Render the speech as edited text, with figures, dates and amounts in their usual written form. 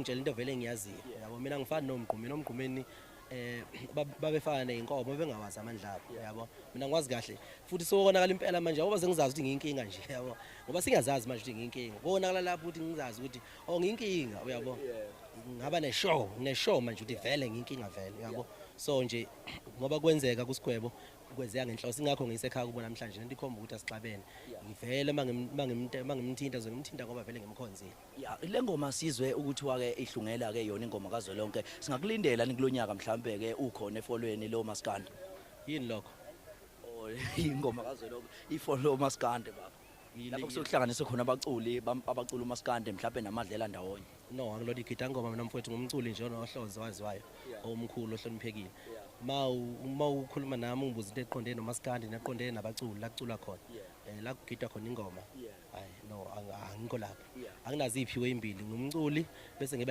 Ngitshela into vele engiyaziyo, yabo. Mina ngifani noMgqumeni. OMgqumeni babefana ney'nkomo, bengawazi amandla abo, yabo. Mina ngikwazi kahle futhi sokonakala impela manje, ngoba sengizazi ukuthi ngiyinkinga nje, yabo, ngoba singazazi manje ukuthi ngiyinkinga. Konakala lapho ukuthi ngizazi ukuthi oh, ngiyinkinga, uyabo. Ngaba ne-show, ngine-show manje ukuthi vele ngiyinkinga vele, uyabo. So nje ngoba kwenzeka kusigwebo, kwenzeka ngenhloso, ingakho ngisekhaya kubo namhlanje. Lento ikhomba ukuthi asixabene ngivele uma ngimthinta, ngimthinta ngoba vele ngimkhonzile. Ya, le ngoma sizwe ukuthi wake ihlungela ke yona ingoma kazwelonke. Singakulindela ni kulonyaka mhlambe ke ukhona efolweni lo maskandi? Yini lokho? Oh, ingoma kazwelonke, ifolo maskandi, baba. Lapho kusokuhlanganiswe khona abaculi abacula umaskandi mhlambe namadlela ndawonye. No, angilona igida ngoma mina, mfowethu. Ngumculi nje onohlozo, waziwayo, omkhulu, ohloniphekile. Ma ukhuluma nami, ungibuza into eqondene nomaskandi neqondene nabaculi la kuculwa khona, la kugidwa khona ingoma, hayi, no, angikho lapho. Anginazo iy'phiwo ey'mbili, ngumculi bese ngiba